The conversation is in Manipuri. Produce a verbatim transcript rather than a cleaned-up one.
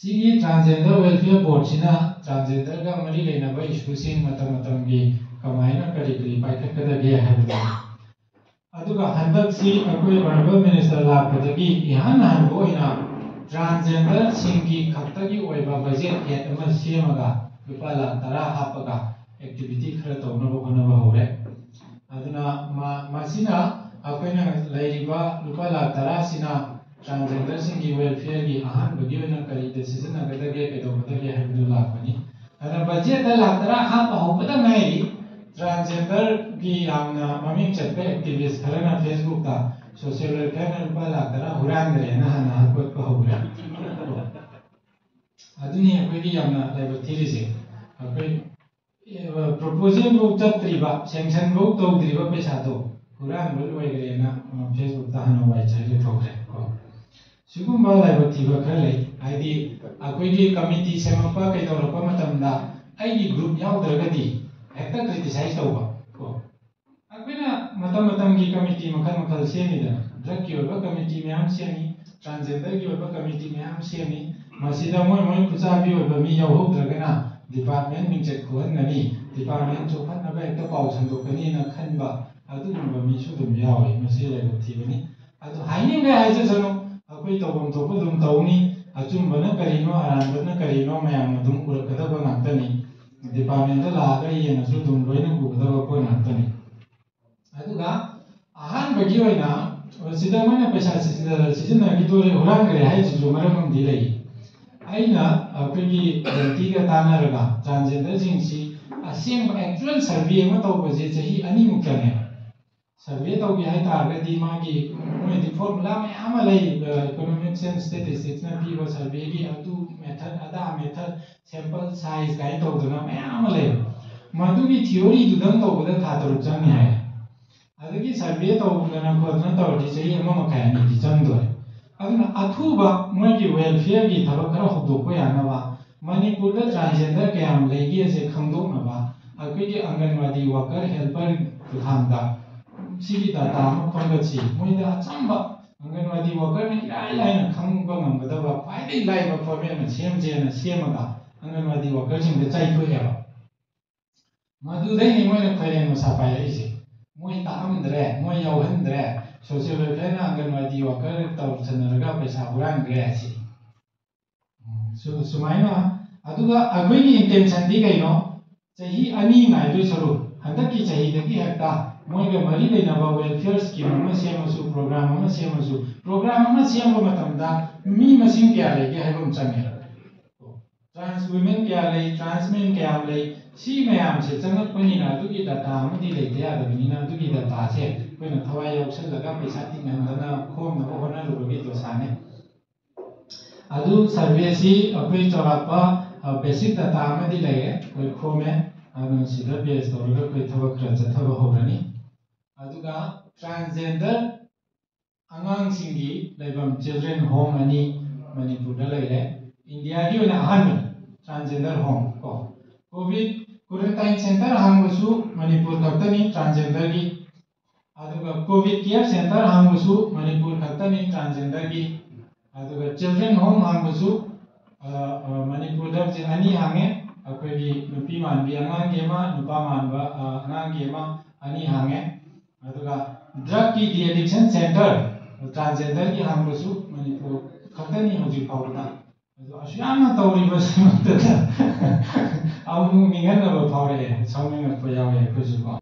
ꯁꯤꯒꯤ Transgender Welfare Boardꯁꯤꯅ transgenderꯒ ꯃꯔꯤ ꯂꯩꯅꯕ issueꯁꯤꯡ ꯃꯇꯝ ꯃꯇꯝꯒꯤ ꯀꯃꯥꯏꯅ ꯀꯔꯤ ꯀꯔꯤ ꯄꯥꯏꯈꯠꯀꯗꯒꯦ ꯍꯥꯏꯕꯗꯨꯅꯤ꯫ ꯑꯗꯨꯒ ꯍꯟꯗꯛꯁꯤ ꯑꯩꯈꯣꯏ Honourable Minister ꯂꯥꯛꯄꯗꯒꯤ ꯏꯍꯥꯟ ꯍꯥꯟꯕ ꯑꯣꯏꯅ transgenderꯁꯤꯡꯒꯤ ꯈꯛꯇꯒꯤ ꯑꯣꯏꯕ budget head ꯑꯃ ꯁꯦꯝꯃꯒ ꯂꯨꯄꯥ ꯂꯥꯈ ꯇꯔꯥ ꯍꯥꯞꯄꯒ activity ꯈꯔ ꯇꯧꯅꯕ ꯍꯣꯠꯅꯕ ꯍꯧꯔꯦ꯫ ꯑꯗꯨꯅ ꯃ-, ꯃꯁꯤꯅ ꯑꯩꯈꯣꯏꯅ ꯂꯩꯔꯤꯕ ꯂꯨꯄꯥ ꯂꯥꯈ ꯇꯔꯥꯁꯤꯅ transgenderꯁꯤꯡꯒꯤ welfareꯒꯤ ꯑꯍꯥꯟꯕꯒꯤ ꯑꯣꯏꯅ ꯀꯔꯤꯗ ꯁꯤꯖꯤꯟꯅꯒꯗꯒꯦ, ꯀꯩꯗꯧꯒꯗꯒꯦ ꯍꯥꯏꯕꯗꯨ ꯂꯥꯛꯄꯅꯤ꯫ ꯑꯗꯨꯅ budgetꯇ ꯂꯥꯈ ꯇꯔꯥ ꯍꯥꯞꯄ ꯍꯧꯕꯗ ꯉꯥꯏꯔꯤ, transgenderꯒꯤ ꯌꯥꯝꯅ ꯃꯃꯤꯡ ꯆꯠꯄ activist ꯈꯔꯅ Facebookꯇ social welfareꯅ ꯂꯨꯄꯥ ꯂꯥꯈ ꯇꯔꯥ ꯍꯨꯔꯥꯟꯈ꯭ꯔꯦꯅ ꯍꯥꯟꯅ ꯍꯥꯞꯀꯠꯄ ꯍꯧꯔꯦ꯫ ꯑꯗꯨꯅꯤ ꯑꯩꯈꯣꯏꯒꯤ ꯌꯥꯝꯅ ꯂꯥꯏꯕꯛ ꯊꯤꯔꯤꯁꯦ꯫ ꯑꯩꯈꯣꯏ, ꯑꯦ, proposal ꯐꯧ ꯆꯠꯇ꯭ꯔꯤꯕ, sanction ꯐꯧ ꯇꯧꯗ꯭ꯔꯤꯕ ꯄꯩꯁꯥꯗꯣ ꯍꯨꯔꯥꯟꯕ ꯂꯣꯏꯈ꯭ꯔꯦꯅ, ꯑ, Facebookꯇ ꯍꯥꯟꯅ ꯋꯥꯏ ꯆꯥꯏꯔ ꯊꯣꯛꯈ꯭ꯔꯦ ꯀꯣ꯫ ꯁꯤꯒꯨꯝꯕ ꯂꯥꯏꯕꯛ ꯊꯤꯕ ꯈꯔ ꯂꯩ꯫ ꯍꯥꯏꯗꯤ ꯑꯩꯈꯣꯏꯒꯤ committee ꯁꯦꯝꯃꯛꯄ ꯀꯩꯗꯧꯔꯛꯄ ꯃꯇꯝꯗ ꯑꯩꯒꯤ group ꯌꯥꯎꯗ꯭ꯔꯒꯗꯤ ꯍꯦꯛꯇ criticize ꯇꯧꯕ ꯀꯣ꯫ ꯑꯩꯈꯣꯏꯅ ꯃꯇꯝ ꯃꯇꯝꯒꯤ committee ꯃꯈꯜ ꯃꯈꯜ ꯁꯦꯝꯃꯤꯗꯅ, drugꯀꯤ ꯑꯣꯏꯕ committee ꯃꯌꯥꯝ ꯁꯦꯝꯃꯤ, transgenderꯒꯤ ꯑꯣꯏꯕ committee ꯃꯌꯥꯝ ꯁꯦꯝꯃꯤ꯫ ꯃꯁꯤꯗ ꯃꯣꯏ ꯃꯣꯏ ꯈꯨꯠꯆꯥꯕꯤ ꯑꯣꯏꯕ ꯃꯤ ꯌꯥꯎꯍꯧꯗ꯭ꯔꯒꯅ department ꯃꯤꯡꯆꯠ ꯈꯨꯍꯟꯒꯅꯤ, department ꯆꯥꯎꯈꯠꯅꯕ ꯍꯦꯛꯇ ꯄꯥꯎ ꯁꯟꯗꯣꯛꯀꯅꯤꯅ ꯈꯟꯕ ꯑꯗꯨꯒꯨꯝꯕ ꯃꯤꯁꯨ ꯑꯗꯨꯝ ꯌꯥꯎꯏ꯫ ꯃꯁꯤ ꯂꯥꯏꯕꯛ ꯊꯤꯕꯅꯤ꯫ ꯑꯗꯨ ꯍꯥꯏꯅꯤꯡꯗꯦ ꯍꯥꯏꯖꯁꯅꯨ, ꯑꯩꯈꯣꯏ ꯇꯧꯐꯝ ꯊꯣꯛꯄ ꯑꯗꯨꯝ ꯇꯧꯅꯤ꯫ ꯑꯆꯨꯝꯕꯅ ꯀꯔꯤꯅꯣ, ꯑꯔꯥꯟꯕꯅ ꯀꯔꯤꯅꯣ ꯃꯌꯥꯝꯅ ꯑꯗꯨꯝ ꯎꯔꯛꯀꯗꯕ ꯉꯥꯛꯇꯅꯤ꯫ Departmentꯇ ꯂꯥꯛꯑꯒ ꯌꯦꯡꯉꯁꯨ ꯑꯗꯨꯝ ꯂꯣꯏꯅ ꯎꯒꯗꯕ ꯄꯣꯠ ꯉꯥꯛꯇꯅꯤ꯫ ꯑꯗꯨꯒ ꯑꯍꯥꯟꯕꯒꯤ ꯑꯣꯏꯅ ꯁꯤꯗ ꯃꯣꯏꯅ ꯄꯩꯁꯥ ꯁꯤ-, ꯁꯤꯖꯤꯟꯅꯈꯤꯗꯣꯔꯦ, ꯍꯨꯔꯥꯟꯈ꯭ꯔꯦ ꯍꯥꯏꯁꯤꯁꯨ ꯃꯔꯝ ꯑꯃꯗꯤ ꯂꯩ꯫ ꯑꯩꯅ ꯑꯩꯈꯣꯏꯒꯤ ꯖꯟꯇꯤꯒ ꯇꯥꯟꯅꯔꯒ transgenderꯁꯤꯡꯁꯤ ꯑꯁꯦꯡꯕ actual survey ꯑꯃ ꯇꯧꯕꯁꯦ ꯆꯍꯤ ꯑꯅꯤꯃꯨꯛ ꯆꯪꯉꯦ꯫ Survey ꯇꯧꯒꯦ ꯍꯥꯏ ꯇꯥꯔꯒꯗꯤ ꯃꯥꯒꯤ, ꯃꯣꯏꯗꯤ formula ꯃꯌꯥꯝ ꯑꯃ ꯂꯩ, Economics and Statisticsꯅ ꯄꯤꯕ surveyꯒꯤ ꯑꯗꯨ method ꯑꯗꯥ method, sample size ꯀꯥꯏꯅ ꯇꯧꯗꯅ ꯃꯌꯥꯝ ꯑꯃ ꯂꯩ꯫ ꯃꯗꯨꯒꯤ theoryꯗꯨꯗꯪ ꯇꯧꯕꯗ ꯊꯥ ꯇꯔꯨꯛ ꯆꯪꯅꯤ ꯍꯥꯏ꯫ ꯑꯗꯒꯤ survey ꯇꯧꯗꯅ ꯈꯣꯠꯇꯅ ꯇꯧꯔꯗꯤ ꯆꯍꯤ ꯑꯃ ꯃꯈꯥꯏ ꯑꯅꯤꯗꯤ ꯆꯪꯗꯣꯔꯦ꯫ ꯑꯗꯨꯅ ꯑꯊꯨꯕ ꯃꯣꯏꯒꯤ welfareꯒꯤ ꯊꯕꯛ ꯈꯔ ꯍꯧꯗꯣꯛꯄ ꯌꯥꯅꯕ, ꯃꯅꯤꯄꯨꯔꯗ transgender ꯀꯌꯥꯝ ꯂꯩꯒꯦꯁꯦ ꯈꯪꯗꯣꯛꯅꯕ ꯑꯩꯈꯣꯏꯒꯤ ꯑꯪꯒꯟꯋꯥꯗꯤ worker helper ꯈꯨꯠꯊꯥꯡꯗ ꯁꯤꯒꯤ data ꯑꯃ ꯈꯣꯝꯒꯠꯁꯤ꯫ ꯃꯣꯏꯗ ꯑꯆꯝꯕ ꯑꯪꯒꯟꯋꯥꯗꯤ ꯋꯥꯀꯔꯅ ꯏꯔꯥꯏ ꯂꯥꯏꯅ ꯈꯪꯕ ꯉꯝꯒꯗꯕ ꯈ꯭ꯋꯥꯏꯗꯒꯤ ꯂꯥꯏꯕ ꯐꯣꯔꯃꯦꯠ ꯑꯃ ꯁꯦꯝꯁꯦꯅ ꯁꯦꯝꯃꯒ ꯑꯪꯒꯟꯋꯥꯗꯤ ꯋꯥꯀꯔꯁꯤꯡꯗ ꯆꯥꯏꯊꯣꯛꯑꯦꯕ꯫ ꯃꯗꯨꯗꯩꯅꯦ ꯃꯣꯏꯅ ꯈꯣꯏꯔꯦꯟ ꯃꯁꯥ ꯄꯥꯏꯔꯛꯏꯁꯦ꯫ ꯃꯣꯏ ꯇꯥꯛꯑꯝꯗ꯭ꯔꯦ, ꯃꯣꯏ ꯌꯥꯎꯍꯟꯗ꯭ꯔꯦ, ꯁꯣꯁꯤꯌꯦꯜ ꯋꯦꯜꯐꯤꯌꯔꯅ ꯑꯪꯒꯟꯋꯥꯗꯤ ꯋꯥꯀꯔ ꯇꯧꯁꯟꯅꯔꯒ ꯄꯩꯁꯥ ꯍꯨꯔꯥꯟꯈ꯭ꯔꯦ ꯍꯥꯏꯁꯤ꯫ ꯎꯝ, ꯁꯨ-, ꯁꯨꯃꯥꯏꯅ꯫ ꯑꯗꯨꯒ ꯑꯩꯈꯣꯏꯒꯤ ꯏꯟꯇꯦꯟꯁꯟꯗꯤ ꯀꯩꯅꯣ? ꯆꯍꯤ ꯑꯅꯤ ꯉꯥꯏꯗꯣꯏ ꯁꯔꯨꯛ ꯍꯟꯗꯛꯀꯤ ꯆꯍꯤꯗꯒꯤ ꯍꯦꯛꯇ ꯃꯣꯏꯒ ꯃꯔꯤ ꯂꯩꯅꯕ ꯋꯦꯜꯐꯤꯌꯔ ꯁ꯭ꯀꯤꯝ ꯑꯃ ꯁꯦꯝꯃꯁꯨ, ꯄ꯭ꯔꯣꯒ꯭ꯔꯥꯝ ꯑꯃ ꯁꯦꯝꯃꯁꯨ, ꯄ꯭ꯔꯣꯒ꯭ꯔꯥꯝ ꯑꯃ ꯁꯦꯝꯕ ꯃꯇꯝꯗ ꯃꯤ ꯃꯁꯤꯡ ꯀꯌꯥ ꯂꯩꯒꯦ ꯍꯥꯏꯕ ꯑꯃ ꯆꯪꯉꯦ꯫ ꯇ꯭ꯔꯥꯟꯁ ꯋꯤꯃꯦꯟ ꯀꯌꯥ ꯂꯩ, ꯇ꯭ꯔꯥꯟꯁ ꯃꯦꯟ ꯀꯌꯥꯝ ꯂꯩ, ꯁꯤ ꯃꯌꯥꯝꯁꯦ ꯆꯪꯉꯛꯄꯅꯤꯅ ꯑꯗꯨꯒꯤ ꯗꯇꯥ ꯑꯃꯗꯤ ꯂꯩꯇ ꯌꯥꯗꯕꯅꯤꯅ ꯑꯗꯨꯒꯤ ꯗꯇꯥꯁꯦ ꯑꯩꯈꯣꯏꯅ ꯊꯋꯥꯏ ꯌꯥꯎꯁꯜꯂꯒ ꯄꯩꯁꯥ ꯇꯤꯡꯍꯟꯗꯅ ꯈꯣꯝꯅꯕ ꯍꯣꯠꯅꯔꯨꯕꯒꯤ ꯗꯣꯁꯥꯅꯦ꯫ ꯑꯗꯨ ꯁꯔꯚꯦꯁꯤ ꯑꯩꯈꯣꯏ ꯆꯥꯎꯔꯥꯛꯄ, ꯑ, ꯕꯦꯁꯤꯛ ꯗꯇꯥ ꯑꯃꯗꯤ ꯂꯩꯔꯦ, ꯑꯩꯈꯣꯏ ꯈꯣꯝꯃꯦ꯫ ꯑꯗꯨꯅ ꯁꯤꯗ ꯕꯦꯁ ꯇꯧꯔꯒ ꯑꯩꯈꯣꯏ ꯊꯕꯛ ꯈꯔ ꯆꯠꯊꯕ ꯍꯧꯔꯅꯤ꯫ ꯑꯗꯨꯒ ꯇ꯭ꯔꯥꯟꯁꯖꯦꯟꯗꯔ ꯑꯉꯥꯡꯁꯤꯡꯒꯤ ꯂꯩꯐꯝ ꯆꯤꯜꯗ꯭ꯔꯦꯟ ꯍꯣꯝ ꯑꯅꯤ ꯃꯅꯤꯄꯨꯔꯗ ꯂꯩꯔꯦ꯫ ꯏꯟꯗꯤꯌꯥꯒꯤ ꯑꯣꯏꯅ ꯑꯍꯥꯟꯕꯅꯤ ꯇ꯭ꯔꯥꯟꯁꯖꯦꯟꯗꯔ ꯍꯣꯝ ꯀꯣ꯫ ꯀꯣꯚꯤꯗ ꯀ꯭ꯋꯥꯔꯦꯟꯇꯥꯏꯟ ꯁꯦꯟꯇꯔ ꯍꯥꯡꯕꯁꯨ ꯃꯅꯤꯄꯨꯔ ꯈꯛꯇꯅꯤ ꯇ꯭ꯔꯥꯟꯁꯖꯦꯟꯗꯔꯒꯤ꯫ ꯑꯗꯨꯒ ꯀꯣꯚꯤꯗ ꯀꯦꯌꯔ ꯁꯦꯟꯇꯔ ꯍꯥꯡꯕꯁꯨ ꯃꯅꯤꯄꯨꯔ ꯈꯛꯇꯅꯤ ꯇ꯭ꯔꯥꯟꯁꯖꯦꯟꯗꯔꯒꯤ꯫ ꯑꯗꯨꯒ ꯆꯤꯜꯗ꯭ꯔꯦꯟ ꯍꯣꯝ ꯍꯥꯡꯕꯁꯨ, ꯑ, ꯑ, ꯃꯅꯤꯄꯨꯔꯗ ꯍꯧꯖꯤꯛ ꯑꯅꯤ ꯍꯥꯡꯉꯦ꯫ ꯑꯩꯈꯣꯏꯒꯤ ꯅꯨꯄꯤ ꯃꯥꯟꯕꯤ ꯑꯉꯥꯡꯒꯤ ꯑꯃ, ꯅꯨꯄꯥ ꯃꯥꯟꯕ, ꯑ, ꯑꯉꯥꯡꯒꯤ ꯑꯃ, ꯑꯅꯤ ꯍꯥꯡꯉꯦ꯫ ꯑꯗꯨꯒ ꯗ꯭ꯔꯒꯀꯤ ꯗꯤ ꯑꯦꯗꯤꯛꯁꯟ ꯁꯦꯟꯇꯔ ꯇ꯭ꯔꯥꯟꯁꯖꯦꯟꯗꯔꯒꯤ ꯍꯥꯡꯕꯁꯨ ꯃꯅꯤꯄꯨꯔ ꯈꯛꯇꯅꯤ ꯍꯧꯖꯤꯛ ꯐꯥꯎꯕꯗ꯫ ꯑꯗꯣ ꯑꯁꯨꯛ ꯌꯥꯝꯅ ꯇꯧꯔꯤꯕꯁꯤꯃꯛꯇꯗ ꯑꯃꯨꯛ ꯅꯤꯡꯍꯟꯅꯕ ꯐꯥꯎꯔꯛꯑꯦ, ꯁꯥꯎꯅꯤꯡꯉꯛꯄ ꯌꯥꯎꯔꯦ ꯑꯩꯈꯣꯏꯁꯨ ꯀꯣ꯫